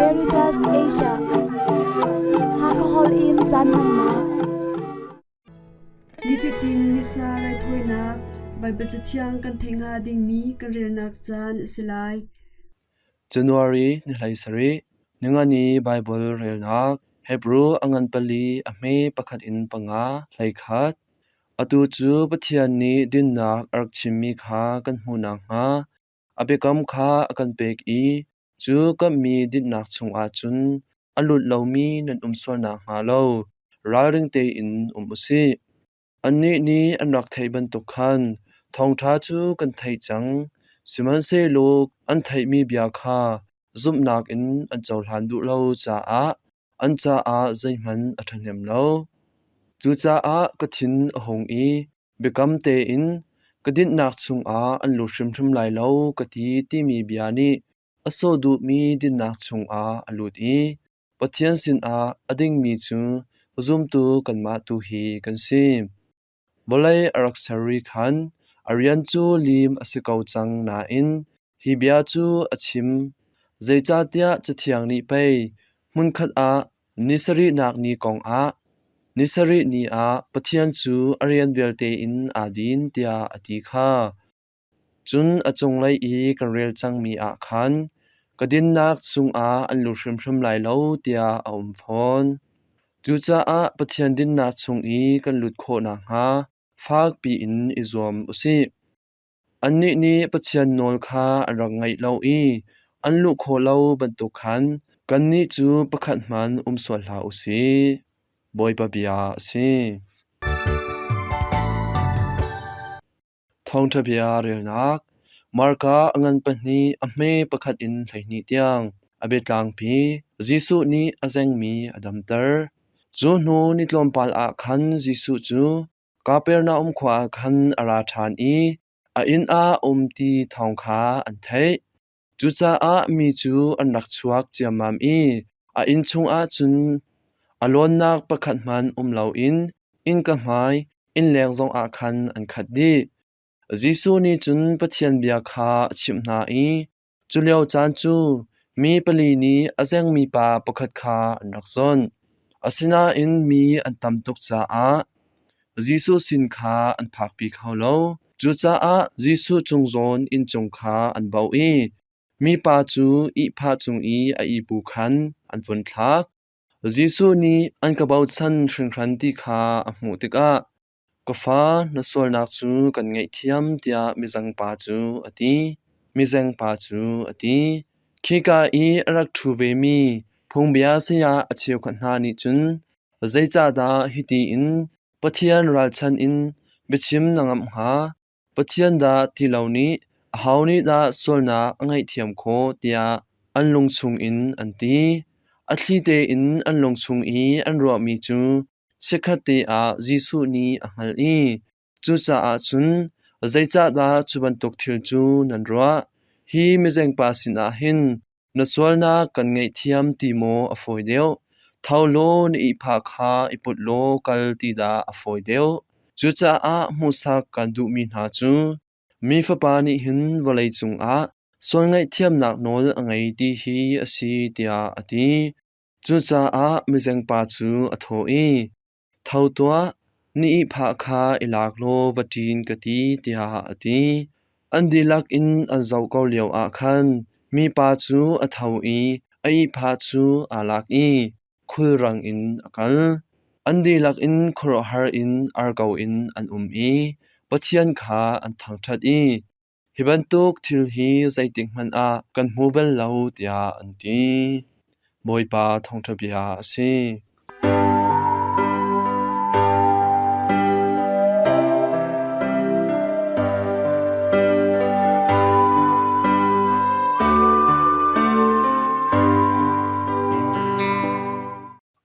Caritas Asia. Hakha holh in caan hmannak. Nifatin Missa raithawinak Baibal Cathiang kan theih hnga dingmi kan relnak caan a si lai. January ni 17, ningani Baibal relnak Hebru a ngan pali a hme pakhat in panga 11. Atu cu Pathian nih dinnak a rak chimmi kha kan hmuh nakhnga a biakam kha a kan pek i cu kamhmi dinhnak chungah cun a lut lomi nan um sual nakhnga lo ralring tein um u sih. Annih nih an rak theih bantuk khan thawngṭha cu kan theih cang, sihmanhsehlaw an theihmi bia kha zumhnak in an cohlan duh lo caah an caah zeihmanh a ṭhahnem lo. Cucaah ka thin a hung i biakam tein, “Ka dinhnak chungah an lut hrimhrim lai lo,” ka ti timi bia nih a sawh duhmi dinhnak chungah a lut i Pathian sinah a dingmi cu zumtu kanmah tu hi kan si. Vawlei a rak ser ri khan a rian cu lim a si ko cang nain hi bia cu a chim, zeicahtiah Cathiang nih pei hmunkhat ah ni sarihnak ni kongah ni sarih ni ah Pathian cu a rian vialte in aa din tiah a ti kha. Cun a cunglei i kan rel cangmi ah khan ka dinnak chungah an lut hrimhrim lai lo tiah a um fawn. Cucaah Pathian dinnak chung i kan lut khawh nakhnga fak piin i zuam u sih. Annih nih Pathian nawl kha an rak ngaih lo i an luh khawh lo bantuk khan kannih cu pakhat hmanh um sual hlah u sih. Bawipa bia a si. Thawngṭha bia relnak Marka a ngan pahnih a hme pakhat in 12 tiang a biatlangpi Jesuh nih a zengmi a damter. Cu hnu ni tlawmpal ah khan Jesuh cu Kapernaum khua ah khan a ra ṭhan i a inn ah a um ti thawng kha an theih. Cucaah mi cu an rak chuak ciammam i a inn chungah cun a lawnnak pakhat hmanh um loin innka hmai innleng zongah khan an khat dih. Jesuh nih cun Pathian bia kha a chimh hna i cu lio caan cu mi pali nih a zengmi pa pakhat kha an rak zawnh. Asinain mi an tam tuk caah Jesuh sin kha an phakpi kho lo. Cucaah Jesuh cung zawn inncung kha an bauh i mipa cu ihphah cung i a ihpu khan an vun thlak. Jesuh nih an ka bochan hringhran ti kha a hmuh tikah, Ka fa, na sualnak cu kan ngaihthiam tiah mizengpa cu a ti. Mizengpa cu a ti. Khika i a rak ṭhu vemi phungbia saya a cheukhat hna nih cun Zeicahdah hiti in Pathian ralchanh in biachim na ngamh hnga? Pathian dah ti lo nih aho nih dah sualnak a ngaihthiam khawh tiah an lung chungin an ti. A thli tein an lung chung i an ruahmi cu chikkhatte ah Jesuh nih a hngalh i cucaah cun zeicahdah cu bantuk thil cu nan ruah? Hi mizengpa sinah hin Na sualnak kan ngaihthiam ti maw a fawi deuh? Tho law na ihphah kha i put law kal ti dah a fawi deuh? Cucaah hmuhsak kan duhmi hna cu mi Fapa nih hin vawlei cungah sual ngaihthiamnak nawl a ngei ti hi a si tiah a ti. Cucaah mizengpa cu a thawh i, Tho tuah, na ihphah kha i lak law va ṭin ka ti, tiah a ti. An dihlak in an zoh ko lioah khan mipa cu a tho i a ihphah cu aa lak i khulrang in a kal. An dihlak in khuaruahhar in ar ko in an um i Pathian kha an thangṭhat i, Hi bantuk thil hi zeitikhmanh ah kan hmu bal lo, tiah an ti. Bawipa thawngṭha bia a si.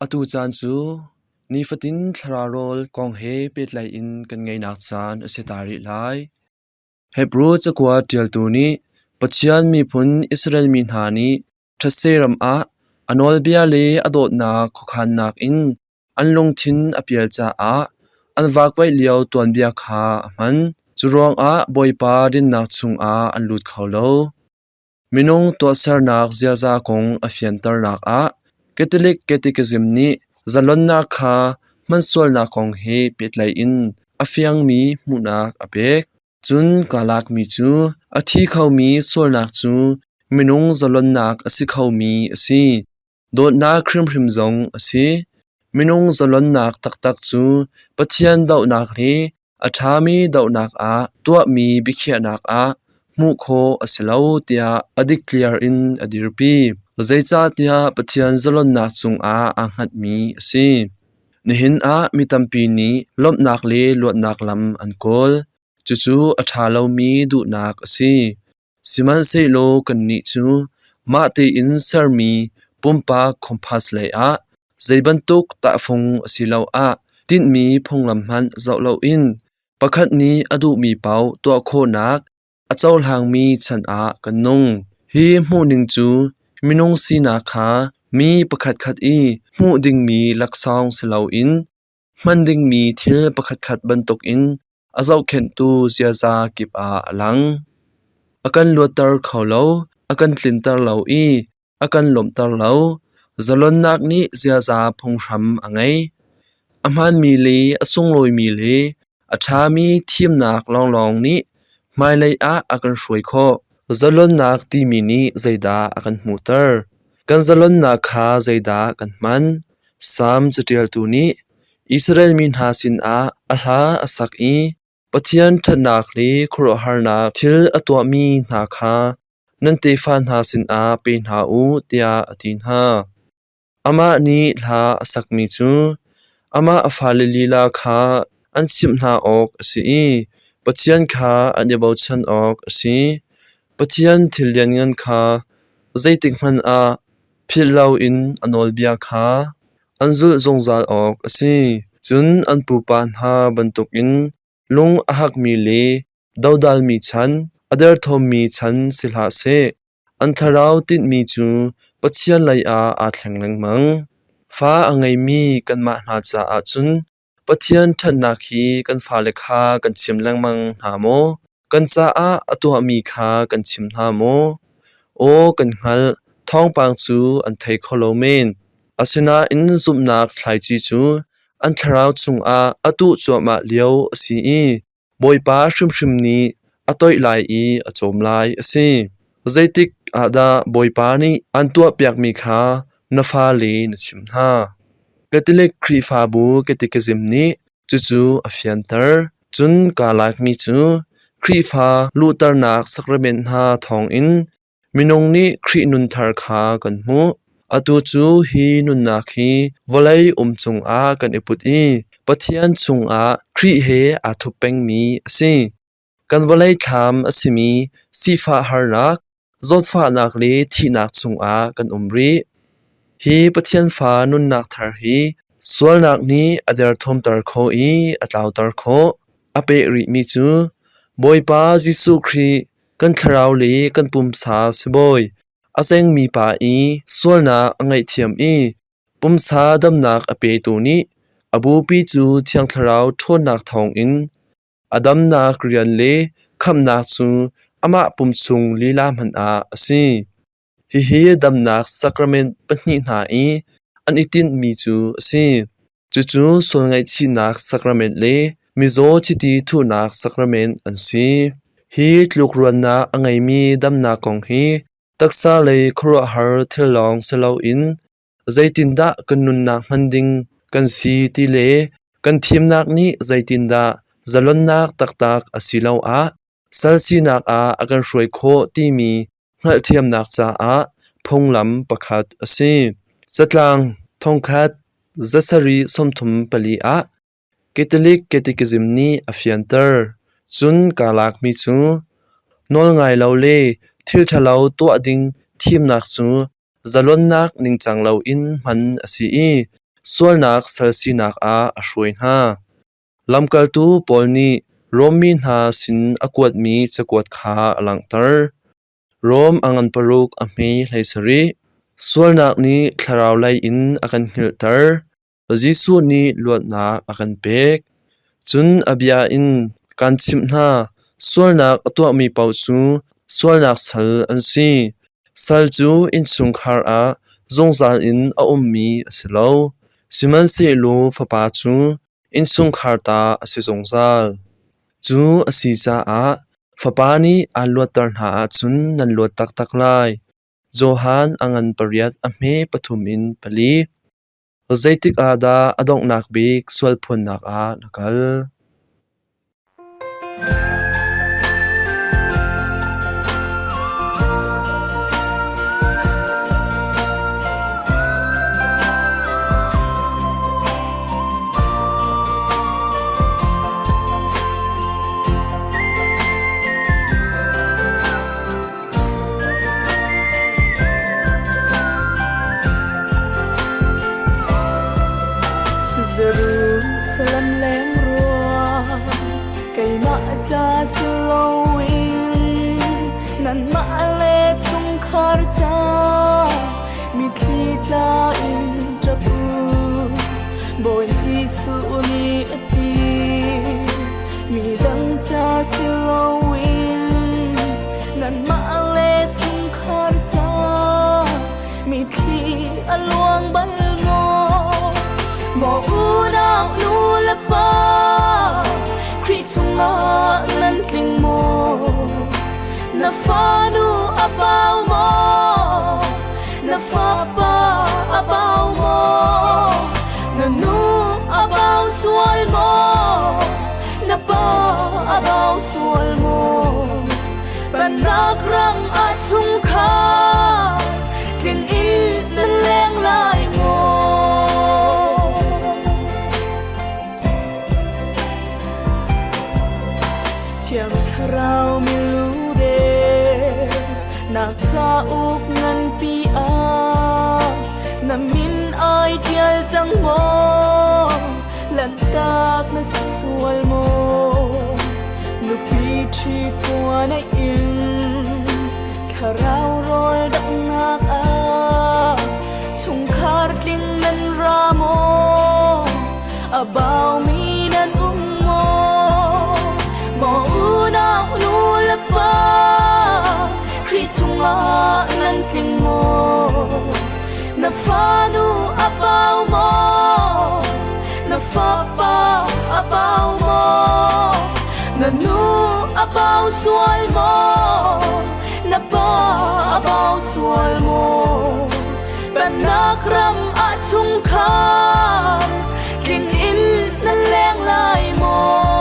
Atu caan cu nifatin thlarau rawl kong he pehtlaih in kan ngeihnak caan a si ta rih lai. Hebru cakuat ṭialtu nih Pathian miphun Israel mi hna nih ṭhetse ram ah a nawlbia le a dawtnak khuakhannak in an lungthin a pial caah an vakvaih lio tuanbia kha a hman. Curuangah Bawipa dinnak chungah an lut kho lo. Minung tuahsernak ziaza kong a fianternak ah Catholic Catechism nih zalonnak kha hmansualnak kong he pehtlaih in a fiangmi hmuhnak a pek. Cun kaa lakmi cu a thi khomi sualnak cu minung zalonnak a si khomi a si. Dawtnak hrimhrim zong a si. Minung zalonnak taktak cu Pathian dohnak le a ṭhami dohnak ah tuahmi biakhiahnak ah hmuh khawh a si lo tiah a diktliar in a dirpi. Zeicahtiah Pathian zalonnak cungah aa hngatmi a si. Nihin ah mi tampi nih lawmhnak le luatnak lam an kawl. Cucu a ṭha lomi duhnak a si. Sihmanhsehlaw kannih cu mah tein sermi pumpak compass leiah zeibantuk tahfung asiloah tinhmi phunglam hmanh zoh loin pakhat nih a duhmi paoh tuah khawhnak a cohlangmi chan ah kan nung. Hi hmuhning cu minung sinak kha mi pakhatkhat i hmuh dingmi laksawng si loin hman dingmi thil pakhatkhat bantukin a zohkhenhtu ziaza kip ah a lang. A kan luatter kho lo, a kan tlinter lo i a kan lawmhter lo. Zalonnak nih ziaza phunghram a ngei. A hmaanmi le a sunglawimi le a ṭhami thimnak lawnglawng nih hmailei ah a kan hruai khawh. Zalonnak timi nih zeidah a kan hmuhter? Kan zalonnak kha zeidah kan hman? Salm caṭialtu nih Israel mi hna sinah a hla a sak i Pathian ṭhatnak le khuaruahharnak thil a tuahmi hna kha nan tefa hna sinah pe hna u tiah a ti hna. Amah nih hla a sakmi cu amah a fale lila kha an chimh hna awk a si i Pathian kha an i bochan awk a si. Pathian thil lianngan kha zeitikhmanh ah philh loin a nawlbia kha an zulh zungzal awk a si. Cun an pupa hna bantukin lung a hakmi le dodalmi chan, a derthawmmi chan si hlah seh. An thlarau tinhmi cu Pathian leiah aa thleng lengmang. Fa a ngeimi kanmah hna caah cun Pathian ṭhatnak hi kan fale kha kan chim lengmang hna maw? Kan caah a tuahmi kha kan chim hna maw? Aw kan hngalh, thawngpang cu an thei kho lo men. Asinain zumhnak thlaici cu an thlarau chungah a tuh cuahmah lio a si i Bawipa hrimhrim nih a toih lai i a cawm lai a si. Zeitik ah dah Bawipa nih aan tuahpiakmi kha na fale na chimh hna? Catholic Khrihfabu Catechism nih cucu a fianter. Cun kaa lakmi cu Khrihfa luhternak sacrament hna thawngin Minung nih Khrih nun thar kha kan hmuh. Atu cu hi nunnak hi vawlei um cungah kan i put i Pathian chungah Khrih he aa thup pengmi a si. Kan vawlei thlam a simi sifah harnak, zawtfahnak le thihnak chungah kan um rih. Hi Pathian fa nunnak thar hi sualnak nih a derthawmter khawh i a tlauter khawh. A peh rihmi cu Bawipa Jesuh Khrih kan thlarau le kan pumsa sibawi, a sengmi pa i sualnak a ngaihthiam i pumsa damnak a petu nih a bupi cu Thiang Thlarau ṭhawnnak thawngin a damnak rian le khamhnak cu amah pum chung lila hmanh ah a si. Hihi damnak sacrament pahnih hna i an i tinhmi cu a si. Cucu sual ngaihchihnak sacrament le mizaw chiti thuhnak sacrament an si. Hi tlukruannak a ngeimi damnak kong hi taksa lei khuaruahhar thil lawng si loin zeitindah kan nunnak hman ding kan si ti le kan thimnak nih zeitindah zalonnak taktak asiloah sal sinak ah a kan hruai khawh timi hngalhthiamnak caah phunglam pakhat a si. Catlang thongkhat 734 ah Catholic Catechism nih a fianter. Cun kaa lakmi cu nawlngai lo le thil ṭhalo tuah ding thimnak cu zalonnak ningcang loin hman a si i sualnak sal sinak ah a hruai hna. Lamkaltu Paul nih Rom mi hna sin a kuatmi cakuat kha a langhter. Rom a ngan paruk a hme 17. Sualnak nih thlaraulei in a kan hngilhter. Jesuh nih luatnak a kan pek. Cun a bia in kan chimh hna, sualnak a tuahmi paoh cu sualnak sal an si. Sal cu innchungkhar ah zungzal in a ummi a si lo, sihmanhsehlaw fapa cu innchungkhar ta a si zungzal. Cu a si caah Fapa nih aan luatter hna ahcun nan luat taktak lai. Johan a ngan pariat a hme pathum in pali. Zeitik ah dah a donghnak bik sualphuannak ah na kal? Jerusalem leng rua keimah ca si loin nanmah le chungkhar ca mitthli tla in ṭap u. Bawi Jesuh nih a ti midang ca si loin nanmah le chungkhar ca mitthli a luang bal maw? Maw unau nu le pa Khrih chungah nan tling maw? Na fanu a pau maw? Na fapa a bau maw? Na nu a bau sual maw? Na pa a bau sual maw? Pennak ram ah chungkhar tling in nan leng lai maw? Thiang Thlarau milu nak cauk nganpi ah na min ai ṭial cang maw? Lanhtak na si sual maw? Nupi ṭhi tuan a in thlarau rawl danghnak ah chungkhar tling nan ra maw? A baumi nan um maw? Maw unau nu le pa Khrih chungah nan tling maw? Na fanu a pau maw? Na fapa a pau maw? Na nu a pau sual maw? Na pa a pau sual maw? Pennak ram ah chungkhar tling in nan leng lai maw?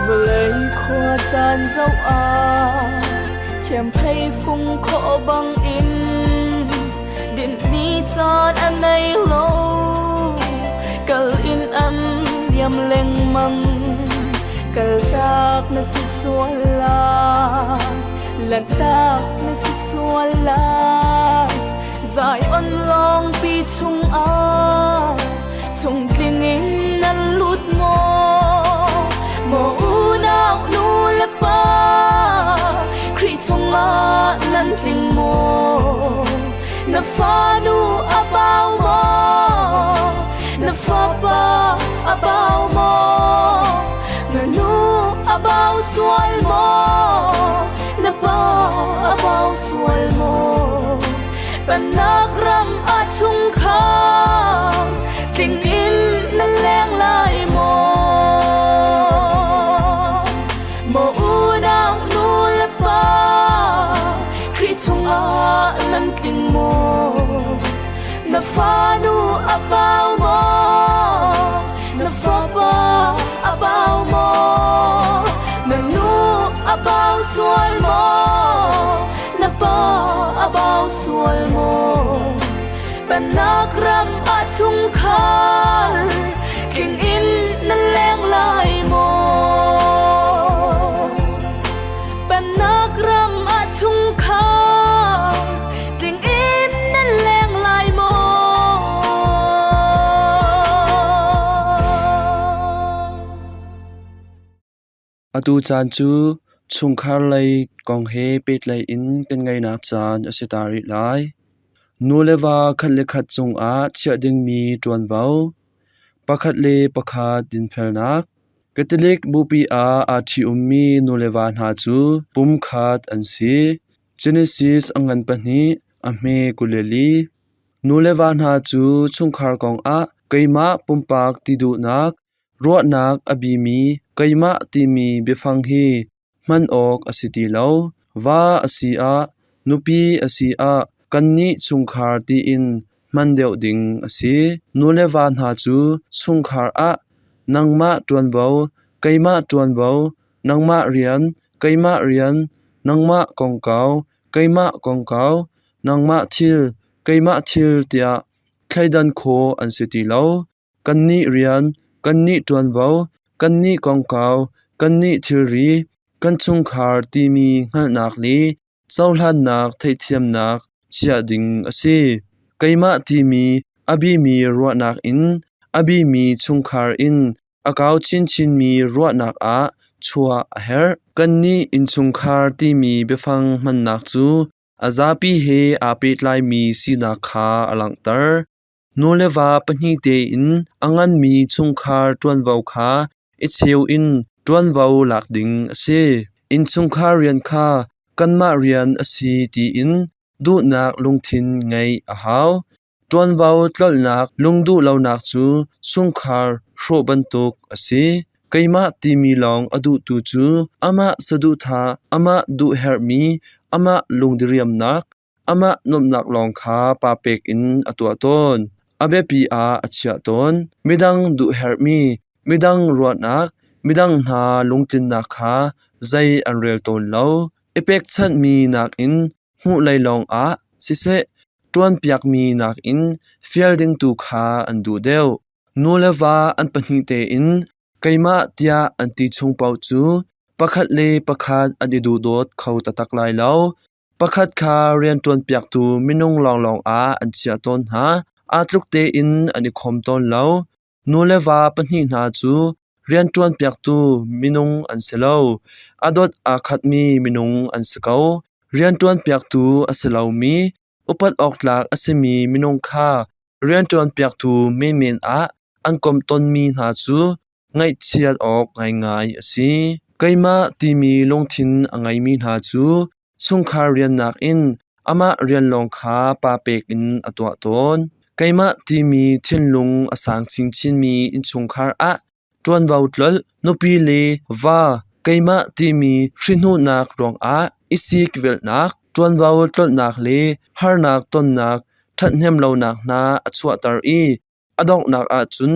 Vawlei khua caan zoh ah thiamphei fung khawh bangin dinh ni caan a nei lo kal in an liam lengmang kaltak na si sual lai lanhtak na si sual lai Zion lawngpi chungah chungtling in nan lut maw? Maw unau nu le pa Khrih chungah nan tling maw? Na fanu a bau maw? Na fapa a bau maw? Na nu a bau sual maw? Na pa a bau sual maw? Pennak ram ah chungkhar tling in na leng lai maw? Maw unau nu le pa Khrih chungah nan tling maw? Na fanu a pau maw? Na fapa a pau maw? Na nu a pau sual maw? Na pa a bau sual maw? Pennak ram ah chungkhar tling in nan leng lai maw? Pennak ram ah chungkhar Atu caan cu chungkhar lei kong he pehtlaih in kan ngeihnak caan a si ta rih lai. Nu le va khat le khat cungah chiah dingmi ṭuanvo, pakhat le pakhat dinfelnak, Catholic Bupi ah aa ṭhi-ummi nu le va hna cu pumkhat an si. Genesis a ngan pahnih, a hme 24. Nu le va hna cu chungkhar kongah keimah pumpak ti duhnak, Ruahnak a bimi keimah timi biafang hi hman awk a si ti lo. Va a si ah, nupi a si ah kannih chungkhar tiin hman deuh ding a si. Nu le va hna cu chungkhar ah nangmah ṭuanvo, keimah ṭuanvo, nangmah rian, keimah rian, nangmah kongkau, keimah kongkau, nangmah thil, keimah thil tiah thleidan khawh an si ti lo. Kannih rian, kannih ṭuanvo, kannih kongkau, kannih thilri, kan chungkhar timi hngalhnak le cohlannak theihthiamnak chiah ding a si. Keimah timi a bimi ruahnak in a bimi chungkhar in a kau chinchinmi ruahnak ah chuah a herh. Kannih innchungkhar timi biafang hmannak cu a zapi he aa pehtlaimi sinak kha a langhter. Nu le va pahnih tein a nganmi chungkhar ṭuanvo kha i cheu in ṭuanvo lak ding a si. Innchungkhar rian kha kanmah rian a si tiin duhnak lungthin ngeih a hau. Ṭuanvo tlolhnak lungduh lonak cu chungkhar hrawh bantuk a si. Keimah timi lawng a duhtu cu amah saduhthah, amah duhherhmi, amah lungdiriamnak, Amah nuamhnak lawng kha pa pek in a tuah tawn. A biapi ah a chiah tawn. Midang duhherhmi, midang ruahnak, midang hna lungtlinnak kha zei an rel tawn lo. I pekchanhmi nakin hmuh lei lawngah siseh, ṭuanpiakmi nakin fial ding tu kha an duh deuh. Nu le va an pahnih tein keimah tiah an ti chung paoh cu pakhat le pakhat an i duhdawt kho taktak lai lo. Pakhat kha rianṭuanpiaktu minung lawnglawng ah an chiah tawn hna. Aa tluk tein an i khawm tawn lo. Nu le va pahnih hna cu rianṭuanpiaktu minung an si lo. A dot aa khatmi minung an si ko. Rianṭuanpiaktu a si lomi, upat awk tlak a simi minung kha rianṭuanpiaktu menmen ah an komh tawnmi hna cu ngaihchiat awk ngaingai a si. Keimah timi lungthin a ngeimi hna cu chungkhar rian nakin amah rian lawng kha pa pek in a tuah tawn. Keimah timi thinlung a sang chinchinmi innchungkhar ah ṭuanvo tlolh, nupi le va keimah timi hrihhnuhnak ruangah i sikvelhnak, ṭuanvo tlolhnak le harnak tonnak ṭhathnem lonak hna a chuahter i A donghnak ahcun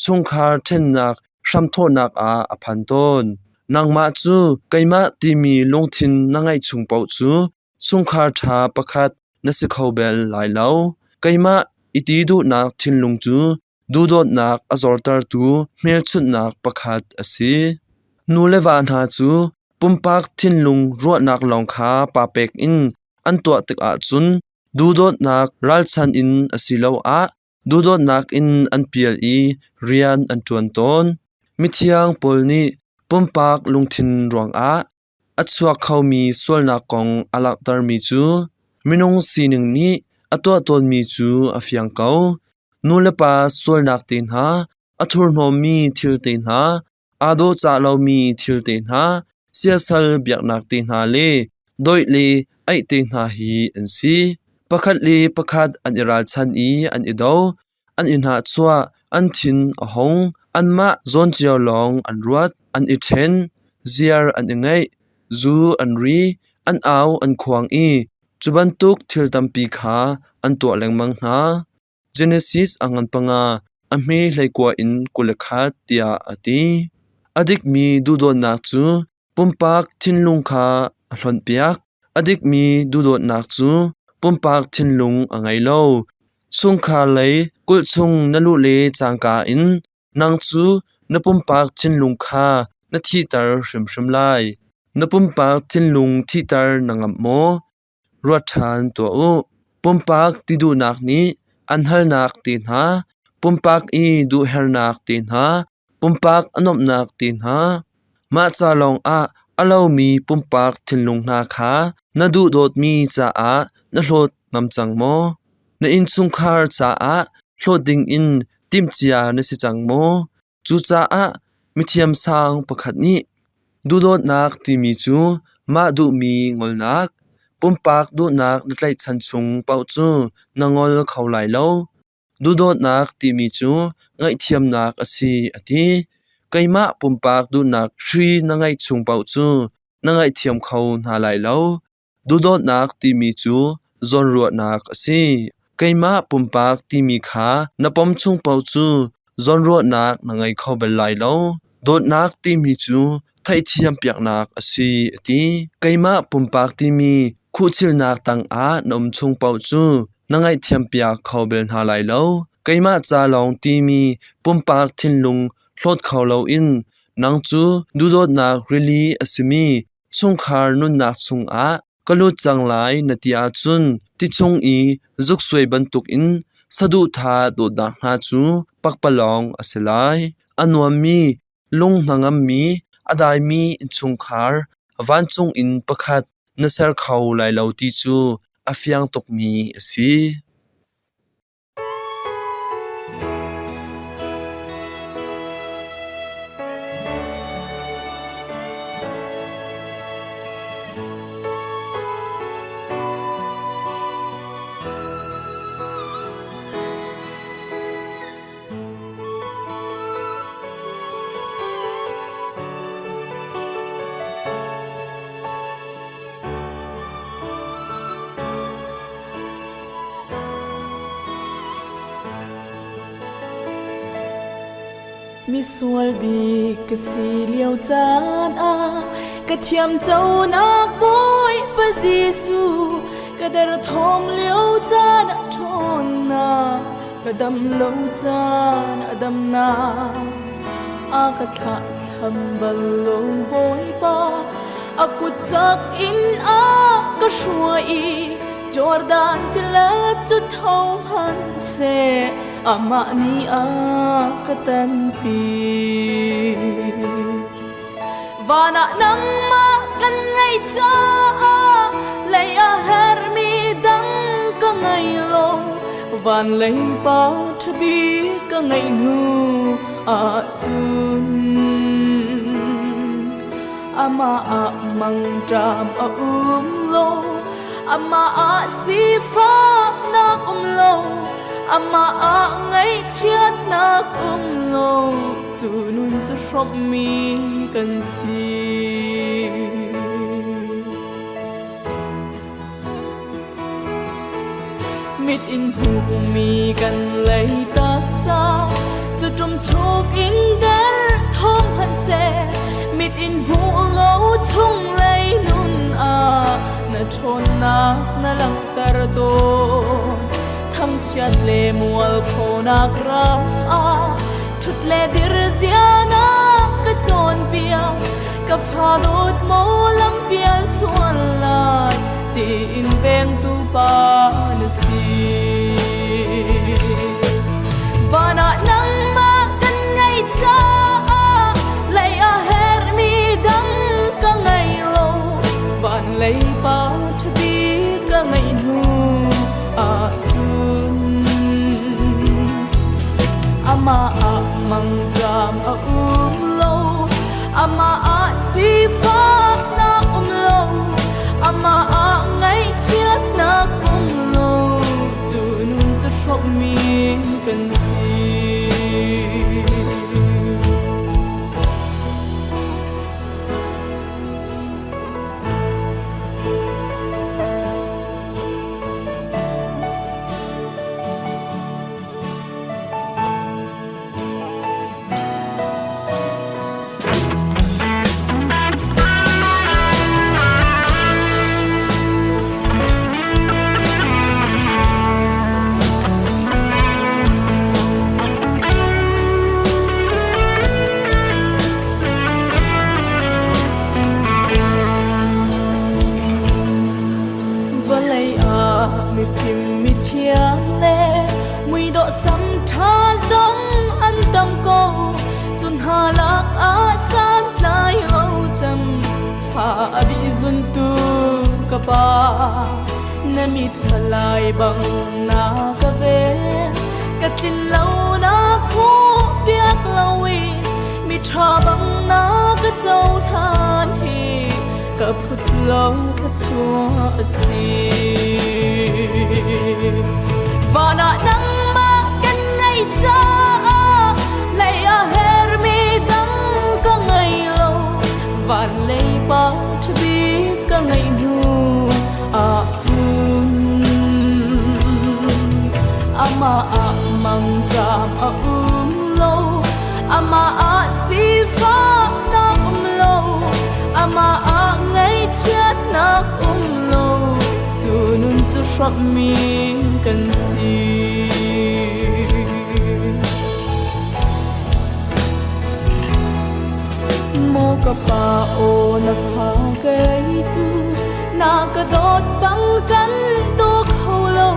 chungkhar ṭhennak hramthawhnak ah a phan tawn. Nangmah cu keimah timi lungthin na ngeih chung paoh cu chungkhar ṭha pakhat na si kho bal lai lo. Keimah i ti duhnak thinlung cu duhdawtnak a zortertu hmelchunhnak pakhat a si. Nu le va hna cu pumpak thinlung ruahnak lawng kha pa pek in an tuah tikah cun Duhdawtnak ralchan in asiloah duhdawtnak in an pial i rian an ṭuan tawn. Mithiang Paul nih pumpak lungthin ruangah a chuak khomi sualnak kong a langhtermi cu minung sining nih a tuah tawnmi cu a fiang ko. Nulepa sualnak te hna, a thurhnawmmi thil te hna, Aa dawhcah lomi thil te hna, siasal biaknak te hna le doih le aih te hna hi an si. Pakhat le pakhat an i ralchan i an i do, an i hnahchuah, an thin a hung, anmah zawn cio lawng an ruat, an i ṭhen, ziar an i ngeih, zu an ri, an au an khuang i cu bantuk thil tampi kha an tuah lengmang hna. Genesis a ngan panga, a hme hleikua in 21 tiah a ti. A dikmi duhdawtnak cu pumpak thinlung kha a hlonhpiak. A dikmi duhdawtnak cu pumpak thinlung a ngei lo. Chungkhar lei kulh chung na luh le cangka in nang cu na pumpak thinlung kha na thihter hrimhrim lai. Na pumpak thinlung thihter na ngamh maw? Ruat ṭhan tuah u. Pumpak ti duhnak nih an halnak te hna, pumpak i duhhernak te hna, pumpak a nuamhnak te hna. Mah ca lawngah a lomi pumpak thinlung hna kha na duhdawtmi caah na hlawt ngam cang maw? Na innchungkhar caah hlawt dingin timhcia na si cang maw? Cucaah mithiamsang pakhat nih duhdawtnak timi cu mah duhmi ngolnak, pumpak duhnak na tlaihchan chung paoh cu na ngol kho lai lo. Duhdawtnak timi cu ngaihthiamnak a si a ti. Keimah pumpak duhnak hri na ngeih chung paoh cu na ngaihthiam kho hna lai lo. Duhdawtnak timi cu zawnruahnak a si. Keimah pumpak timi kha na pom chung paoh cu zawnruahnak na ngei kho bal lai lo. Dawtnak timi cu theihthiam piaknak a si a ti. Keimah pumpak timi khuhchilnak tangah na um chung paoh cu na ngaihthiam piak kho bal hna lai lo. Keimah ca lawng timi pumpak thinlung hlawt kho loin nang cu duhdawtnak rili a simi chungkhar nunnak chungah ka lut cang lai na ti ahcun ti chung i zuksuai bantukin saduhthah dawtnak hna cu pakpalawng a si lai. A nuammi, lung hnangammi, a daimi innchungkhar vancung inn pakhat na ser kho lai lo ti cu a fiang tukmi a si. Misual bik ka si lio caan ah ka thiamconak Bawipa Jesuh ka derthawm lio caan ah ṭhawnnak ka dam lo caan a damnak a ka thlahthlam bal lo Bawipa a kut cak in a ka hruai i Jordan tilet cu tho hmanhseh amah nih a ka tanpi. Van ah nangmah kan ngeih caah lei a hermi dang ka ngei lo. Van lei pa ṭha bik ka ngeih hnu ahcun amah ah mangṭam a um lo. Amah ah sifaknak um lo. Amah ah ngaihchiatnak um lo. Cu nun cu hrawmhmi kan si. Mit in hmuhmi kan lei taksa cu ṭumchuk in der thawng hmanhseh mit in hmuh lo chung lei nun ah na ṭhawnnak na langhter tawn. Thangchiat le mualphonak ram ah ṭhut le dir zianak ka cawnpiak ka fa dawt maw lampial sual lai tiin vengtu pa na si. Van ah nangmah kan ngeih caah lei a herhmi dang ka ngei lo van lei pa ṭha bik ka ngeih hnu ahcun amah ah mangṭam a um lo amah ah sifaknak um lo amah ah ngaihchiatnak um lo cu nun cu hrawhmi kan si. Vawlei ah mifim mithiang le muidawh sam ṭha zong an tam ko. Cu hna lakah santlai lo pa na mit falai bang na ka ven ka tlin lo na phu piak lo i mi tha bang na ka co than hi ka phut lo thluachuah a si. Van ah nangmah kan ngei caah lei ah hermi dang ka ngei lo. Van lei pa ṭha bik ka ngeih hnu ahcun amah ah mangṭam a um lo, amah ah sifahnak um lo, amah ah ngaihchiatnak um lo. Cu nun cu hrawmmi kan si. Maw ka pa aw na fa kei cu na ka dawt bang kan daw kho lo,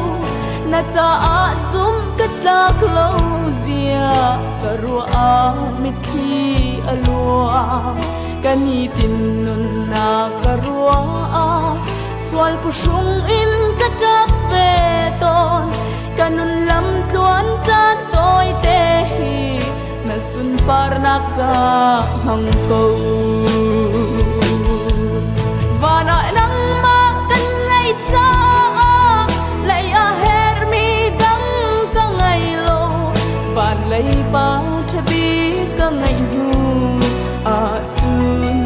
na caah zumh ka tlak lo zia ka ruah ah mitthli a luang. Ka nitin nunnak ka ruah ah sual phuhrung in ka ṭap ve tawn. Ka nun lam tluan caan tawite hi na sunparnak ca hmang ko. Van ah nangmah kan ngei caah lei ah hermi dang ka ngei lo. Van lei pa ṭha bik ka ngeih hnu ahcun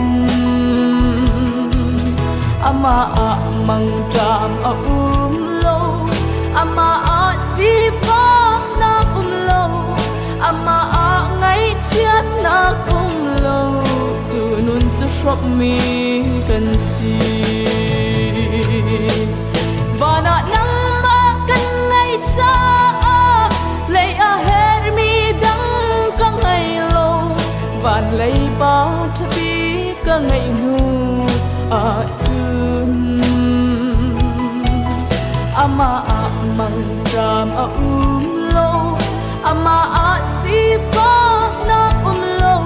amah ah mangṭam a um lo, amah ah sifahnak um lo, amah ah ngaihchiatnak um lo. Cu nun cu hrawmmi kan si. Van ah nangmah kan ngei caah lei ah hermi dang ka ngei lo. Van lei pa ṭha bik ka ngeih hnu ahcun amah ah mangṭam a um lo, amah ah sifahnak um lo,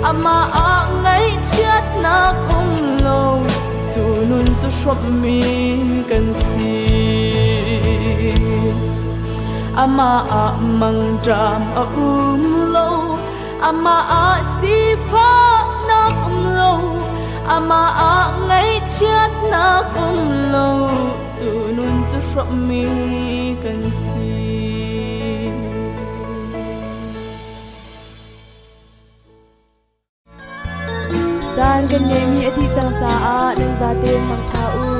amah ah ngaihchiatnak um lo. Cu nun cu hrawmmi kan si. Amah ah mangṭam a um lo, amah ah sifahnak um lo, amah ah ngaihchiatnak um lo. Cu nun cu hrawmmi kan si. Caan kan ngeihmi a dih cang caah nan zaten mangṭha u.